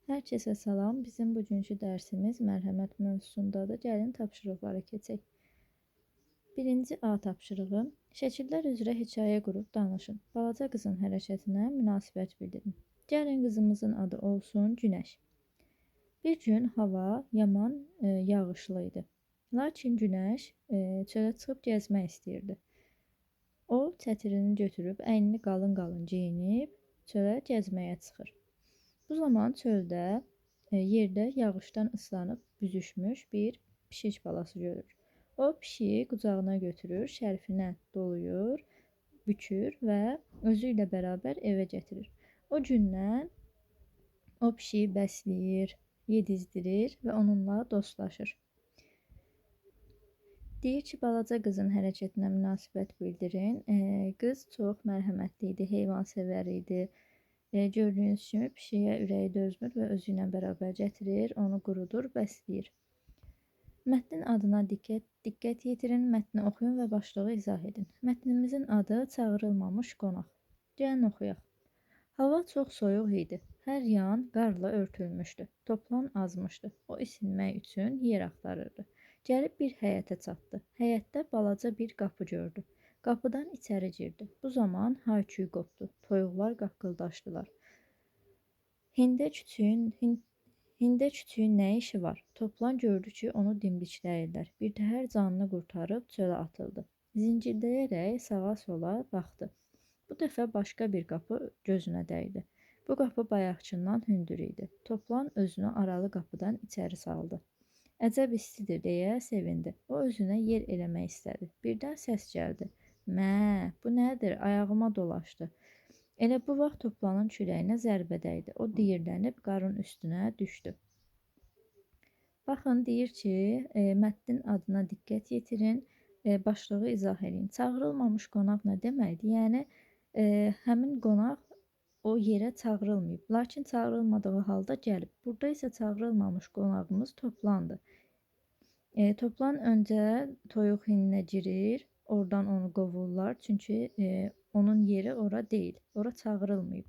Hər kəsə salam. Bizim bugünkü dərsimiz mərhəmət mövzusundadır. Gəlin tapşırıqlara keçək. Birinci A tapşırığı. Şəkillər üzrə hekayə qurub danışın. Balaca qızın hərəkətinə münasibət bildirin. Gəlin qızımızın adı olsun Günəş. Bir gün hava yaman yağışlı idi. Lakin Günəş çölə çıxıb gəzmək istəyirdi. O çətirini götürüb əynini qalın-qalın geyinib çölə gəzməyə çıxır. Bu zaman çöldə yerdə yağışdan islanıb büzüşmüş bir pişik balası görür. O pişiyi qucağına götürür, şərfinə doluyur, bükür və özü ilə bərabər evə gətirir. O gündən o pişiyi bəsləyir, yedizdirir və onunla dostlaşır. Deyir ki, balaca qızın hərəkətinə münasibət bildirin. Qız çox mərhəmətli idi, heyvansevər idi. Gördüyünüz kimi pişiyə ürəyi dözmür və özü ilə bərabər gətirir, onu qurudur, bəsləyir. Mətnin adına diqqət yetirin, mətni oxuyun və başlığı izah edin. Mətnimizin adı Çağırılmamış qonaq. Gəlin oxuyaq. Hava çox soyuq idi. Hər yan qarla örtülmüşdü. Toplan azmışdı. O isinmək üçün yer axtarırdı. Gəlib bir həyətə çatdı. Həyətdə balaca bir qapı gördü. Qapıdan içəri girdi. Bu zaman hay-küy qopdu. Toyuqlar qaqqıldaşdılar. Hində küçüyün nə işi var? Toplan gördü ki, onu dimdikləyirlər. Birtəhər canını qurtarıb çölə atıldı. Zincildəyərək sağa-sola baxdı. Bu dəfə başqa bir qapı gözünə dəydi. Bu qapı bayaqçından hündür idi. Toplan özünü aralı qapıdan içəri saldı. Əcəb istidir deyə sevindi. O özünə yer eləmək istədi. Birdən səs gəldi. Mə, bu nədir? Ayağıma dolaşdı. Elə bu vaxt Toplanın kürəyinə zərbə dəydi. O diyirlənib qarın üstünə düşdü. Baxın, deyir ki, mətnin adına diqqət yetirin, başlığı izah eləyin. Çağırılmamış qonaq nə deməkdir? Yəni, həmin qonaq o yerə çağırılmayıb. Lakin çağırılmadığı halda gəlib. Burada isə çağırılmamış qonağımız Toplandır. Toplan öncə toyuq hininə girir. Oradan onu qovurlar. Çünki onun yeri ora deyil. Ora çağırılmayıb.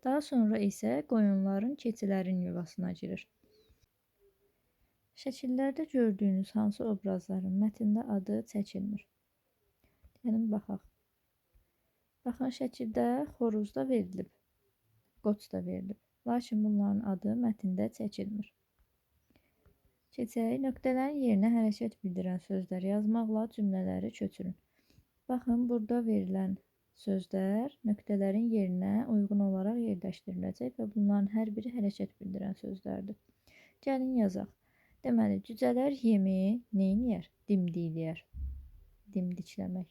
Daha sonra isə qoyunların, keçilərin yuvasına girir. Şəkillərdə gördüyünüz hansı obrazların mətndə adı çəkilmir? Gəlin baxaq. Baxın, şəkildə xoruz da verilib, qoç da verilib. Lakin bunların adı mətndə çəkilmir. Keçək, nöqtələrin yerinə hərəkət bildirən sözlər yazmaqla cümlələri köçürün. Baxın, burada verilən sözlər nöqtələrin yerinə uyğun olaraq yerləşdiriləcək və bunların hər biri hərəkət bildirən sözlərdir. Gəlin yazaq. Deməli, cücələr yemi neyniyər? Dimdikləyər. Dimdikləmək.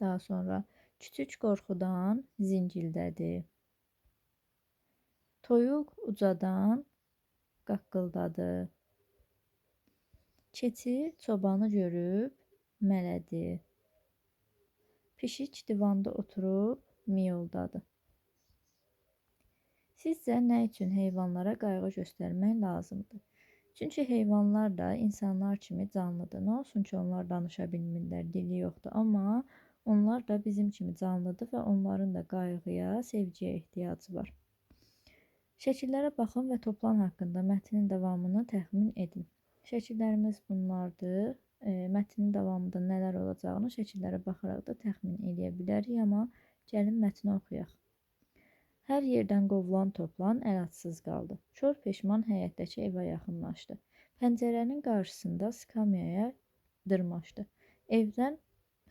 Daha sonra küçük qorxudan zingildədi. Toyuq ucadan qaqqıldadı. Keçi çobanı görüb mələdi. Pişik divanda oturub miyoldadı. Sizcə nə üçün heyvanlara qayğı göstərmək lazımdır? Çünki heyvanlar da insanlar kimi canlıdır. Nə olsun ki, onlar danışa bilmirlər, dili yoxdur. Amma onlar da bizim kimi canlıdır və onların da qayğıya, sevgiyə ehtiyacı var. Şəkillərə baxın və Toplan haqqında mətnin davamını təxmin edin. Şəkillərimiz bunlardır. Mətnin davamında nələr olacağını şəkillərə baxaraq da təxmin eləyə bilərik, amma gəlin mətni oxuyaq. Hər yerdən qovulan Toplan əlacsız qaldı. Kor peşman həyətdəki evə yaxınlaşdı. Pəncərənin qarşısında skamyaya dırmaşdı. Evdən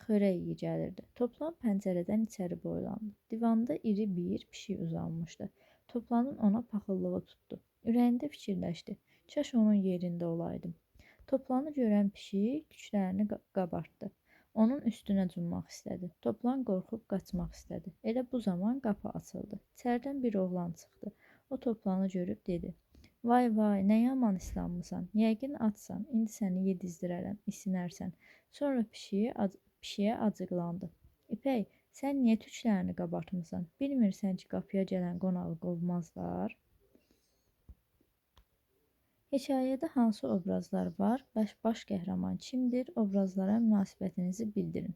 xörək iyi gəlirdi. Toplan pəncərədən içəri boylandı. Divanda iri bir pişik uzanmışdı. Toplanın ona paxıllığı tutdu. Ürəyində fikirləşdi. Kaş onun yerində olaydım. Toplanı görən pişik tüklərini qabartdı. Onun üstünə cummaq istədi. Toplan qorxub qaçmaq istədi. Elə bu zaman qapı açıldı. İçəridən bir oğlan çıxdı. O Toplanı görüb dedi. Vay vay, nə yaman islanmısan. Yəqin acsan. İndi səni yedizdirərəm, isinərsən. Sonra pişiyə acıqlandı. İpək, sən niyə tüklərini qabartmısan? Bilmirsən ki, qapıya gələn qonağı qovmazlar? Hekayədə hansı obrazlar var? Baş qəhrəman kimdir? Obrazlara münasibətinizi bildirin.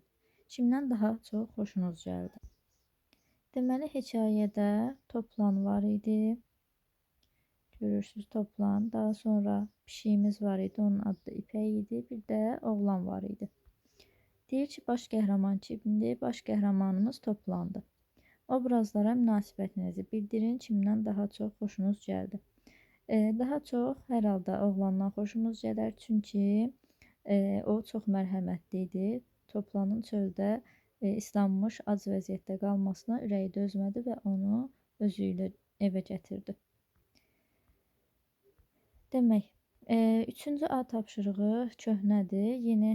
Kimdən daha çox xoşunuz gəldi? Deməli, hekayədə Toplan var idi. Görürsünüz, Toplan. Daha sonra pişiyimiz var idi, onun adı da İpək idi. Bir də oğlan var idi. Deyir ki, baş qəhrəman kimdir? Baş qəhrəmanımız Toplandı. Obrazlara münasibətinizi bildirin, kimdən daha çox xoşunuz gəldi? Daha çox hər halda oğlandan xoşumuz gələr, çünki o çox mərhəmətli idi. Toplanın çöldə islanmış, ac vəziyyətdə qalmasına ürəyi dözmədi və onu özü ilə evə gətirdi. Demək, 3-cü A tapşırığı köhnədir. Yeni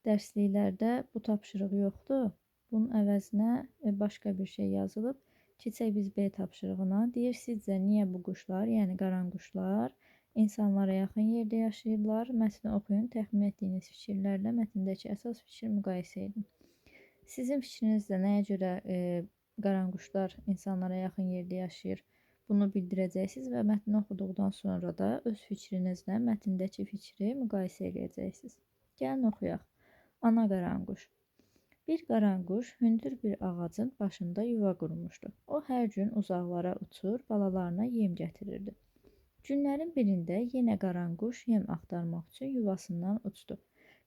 dərsliklərdə bu tapşırıq yoxdur. Bunun əvəzinə başqa bir şey yazılıb. Keçək biz B tapşırığına. Deyir, sizcə niyə bu quşlar, yəni qaranquşlar, insanlara yaxın yerdə yaşayırlar? Mətni oxuyun, təxmin etdiyiniz fikirlərlə mətndəki əsas fikri müqayisə edin. Sizin fikrinizdə nəyə görə qaranquşlar insanlara yaxın yerdə yaşayır? Bunu bildirəcəksiniz və mətni oxuduqdan sonra da öz fikrinizlə mətndəki fikri müqayisə edəcəksiniz. Gəlin oxuyaq. Ana qaranquş. Bir qaranquş hündür bir ağacın başında yuva qurmuşdu. O hər gün uzaqlara uçur, balalarına yem gətirirdi. Günlərin birində yenə qaranquş yem axtarmaq üçün yuvasından uçdu.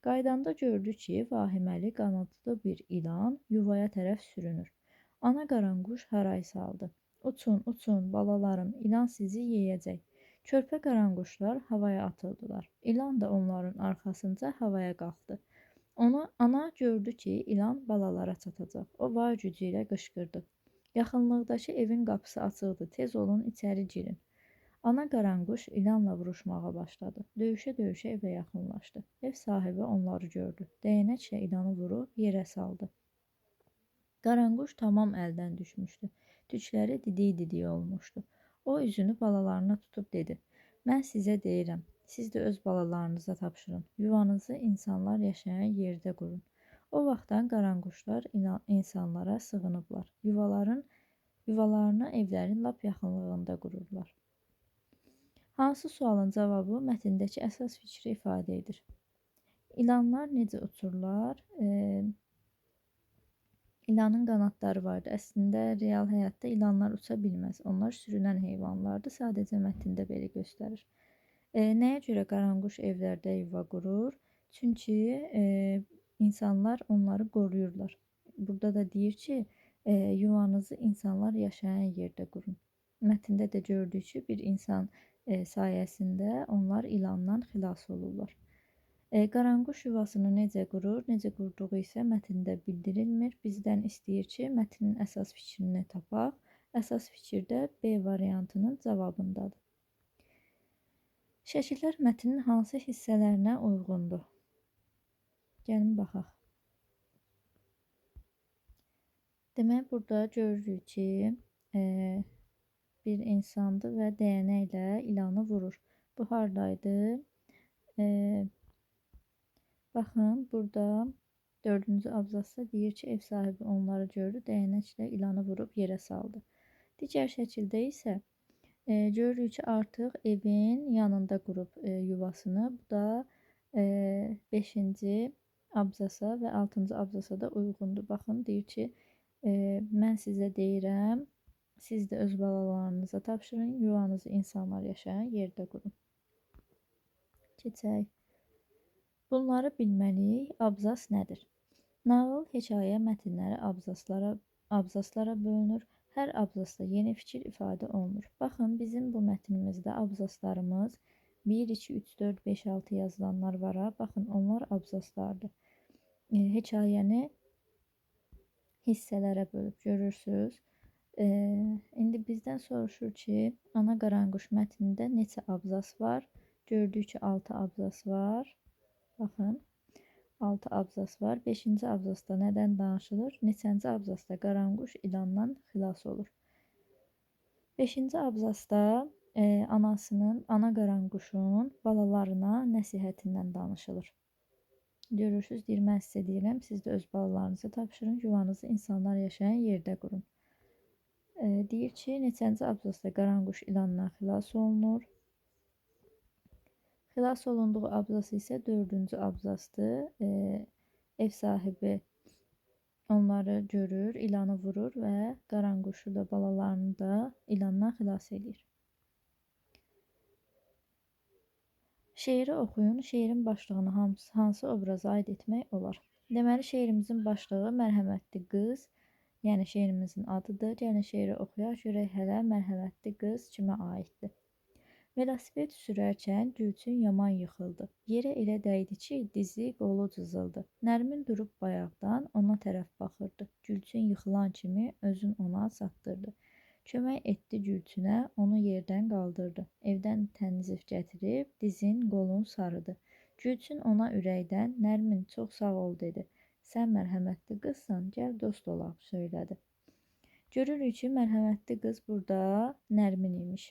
Qayıdanda gördü ki, vahiməli qanadlı bir ilan yuvaya tərəf sürünür. Ana qaranquş haray saldı. Uçun, uçun, balalarım, ilan sizi yeyəcək. Körpə qaranquşlar havaya atıldılar. İlan da onların arxasınca havaya qalxdı. Ana gördü ki, ilan balalara çatacaq. O var gücü ilə qışqırdı. Yaxınlıqdakı evin qapısı açıqdı. Tez olun, içəri girin. Ana qaranquş ilanla vuruşmağa başladı. Döyüşə-döyüşə evə yaxınlaşdı. Ev sahibi onları gördü. Dəyənəklə ilanı vurub yerə saldı. Qaranquş tamam əldən düşmüşdü. Tükləri didik-didik olmuşdu. O üzünü balalarına tutub dedi: Mən sizə deyirəm, siz də öz balalarınıza tapşırın. Yuvanızı insanlar yaşayan yerdə qurun. O vaxtdan qaranquşlar insanlara sığınıblar. Yuvalarını evlərin lap yaxınlığında qururlar. Hansı sualın cavabı mətndəki əsas fikri ifadə edir? İlanlar necə uçurlar? İlanın qanadları vardı. Əslində, real həyatda ilanlar uça bilməz. Onlar sürünən heyvanlardır. Sadəcə mətndə belə göstərir. Nəyə görə qaranquş evlərdə yuva qurur? Çünki insanlar onları qoruyurlar. Burada da deyir ki, yuvanızı insanlar yaşayan yerdə qurun. Mətndə də gördük ki, bir insan sayəsində onlar ilandan xilas olurlar. Qaranquş yuvasını necə qurur, necə qurduğu isə mətndə bildirilmir. Bizdən istəyir ki, mətnin əsas fikrini tapaq. Əsas fikir də B variantının cavabındadır. Şəkillər mətnin hansı hissələrinə uyğundur? Gəlin baxaq. Demək, burada görürük ki, bir insandır və dəyənəklə ilanı vurur. Bu haradaydı? Baxın, burada 4-cü abzasda deyir ki, ev sahibi onları gördü, dəyənəklə ilanı vurub yerə saldı. Digər şəkildə isə görürük ki, artıq evin yanında qurub yuvasını. Bu da 5-ci abzasa və 6-cı abzasa da uyğundur. Baxın, deyir ki, mən sizə deyirəm, siz də öz balalarınıza tapşırın, yuvanızı insanlar yaşayan yerdə qurun. Keçək. Bunları bilməliyik. Abzas nədir? Nağıl, hekayə mətnləri abzaslara bölünür. Hər abzasda yeni fikir ifadə olunur. Baxın, bizim bu mətnimizdə abzaslarımız 1, 2, 3, 4, 5, 6 yazılanlar var. Baxın, onlar abzaslardır. Hekayəni hissələrə bölüb görürsünüz. İndi bizdən soruşur ki, Ana qaranquş mətnində neçə abzas var? Gördük ki, 6 abzas var. Baxın, 6 abzas var. 5-ci abzasda nədən danışılır? Neçənci abzasda qaranquş ilandan xilas olur? 5-ci abzasda ana qaranquşun balalarına nəsihətindən danışılır. Görürsünüz, deyir, mən sizə deyirəm, siz də öz balalarınızı tapşırın, yuvanızı insanlar yaşayan yerdə qurun. Deyir ki, neçənci abzasda qaranquş ilandan xilas olunur? Xilas olunduğu abzası isə 4-cü abzasdır. Ev sahibi Onları görür, ilanı vurur və qaranquşu da, balalarını da ilandan xilas eləyir. Şeiri oxuyun. Şeirin başlığını hansı obraza aid etmək olar? Deməli, şeirimizin başlığı Mərhəmətli qız, yəni şeirimizin adıdır. Gəlin şeiri oxuyaq, görək hələ Mərhəmətli qız kimə aiddir. Velosiped sürərkən Gülçün yaman yıxıldı. Yerə elə dəydi ki, dizi, qolu cızıldı. Nərmin durub bayaqdan ona tərəf baxırdı. Gülçün yıxılan kimi özün ona çatdırdı. Kömək etdi Gülçünə, onu yerdən qaldırdı. Evdən tənzif gətirib dizin, qolun sarıdı. Gülçün ona ürəkdən, Nərmin, çox sağ ol dedi. Sən mərhəmətli qızsan, gəl dost olaq, söylədi. Görürük ki, mərhəmətli qız burada Nərmin imiş.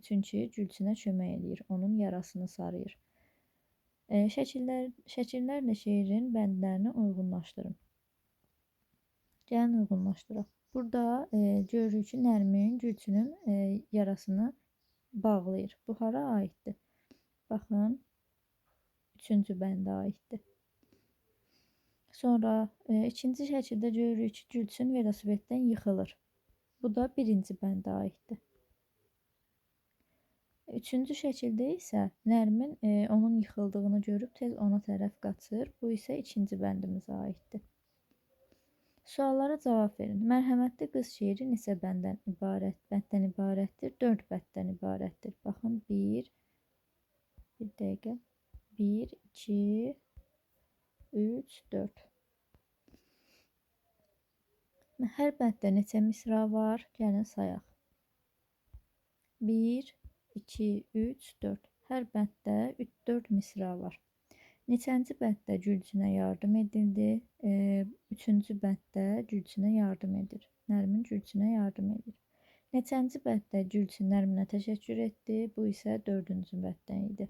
Çünki Gülçünə kömək eləyir, onun yarasını sarıyır. Şəkillərlə şeirin bəndlərini uyğunlaşdırın. Gəlin uyğunlaşdıraq. Burada görürük ki, Nərmin Gülçünün yarasını bağlayır. Bu hara aiddir? Baxın, 3-cü bəndə aiddir. Sonra ikinci şəkildə görürük ki, Gülçün velosipeddən yıxılır. Bu da 1-ci bəndə aiddir. Üçüncü şəkildə isə Nərmin onun yıxıldığını görüb tez ona tərəf qaçır. Bu isə 2-ci bəndimizə aiddir. Suallara cavab verin. Mərhəmətli qız şeiri neçə bənddən ibarətdir? 4 bənddən ibarətdir. Baxın, 1, bir dəqiqə. 1, 2, 3, 4. Hər bənddə neçə misra var? Gəlin sayaq. 1, 2, 3, 4. Hər bənddə 4 misra var. Neçənci bənddə Gülçünə yardım edildi? 3-cü bənddə Gülçünə yardım edir. Nərmin Gülçünə yardım edir. Neçənci bənddə Gülçün Nərminə təşəkkür etdi? Bu isə 4-cü bənddən idi.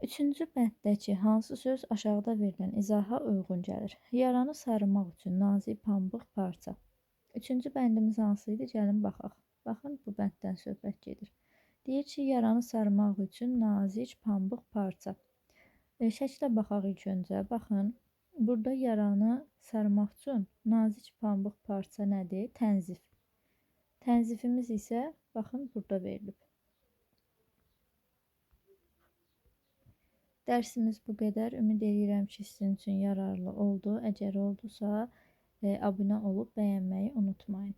3-cü bənddəki hansı söz aşağıda verilən izaha uyğun gəlir? Yaranı sarımaq üçün nazik pambıq parça. 3-cü bəndimiz hansı idi? Gəlin baxaq. Baxın, bu bənddən söhbət gedir. Deyir ki, yaranı sarmaq üçün nazik pambıq parça. Şəklə baxaq ilk öncə. Baxın, burada yaranı sarmaq üçün nazik pambıq parça nədir? Tənzif. Tənzifimiz isə, baxın, burada verilib. Dərsimiz bu qədər. Ümid edirəm ki, sizin üçün yararlı oldu. Əgər oldusa, abunə olub bəyənməyi unutmayın.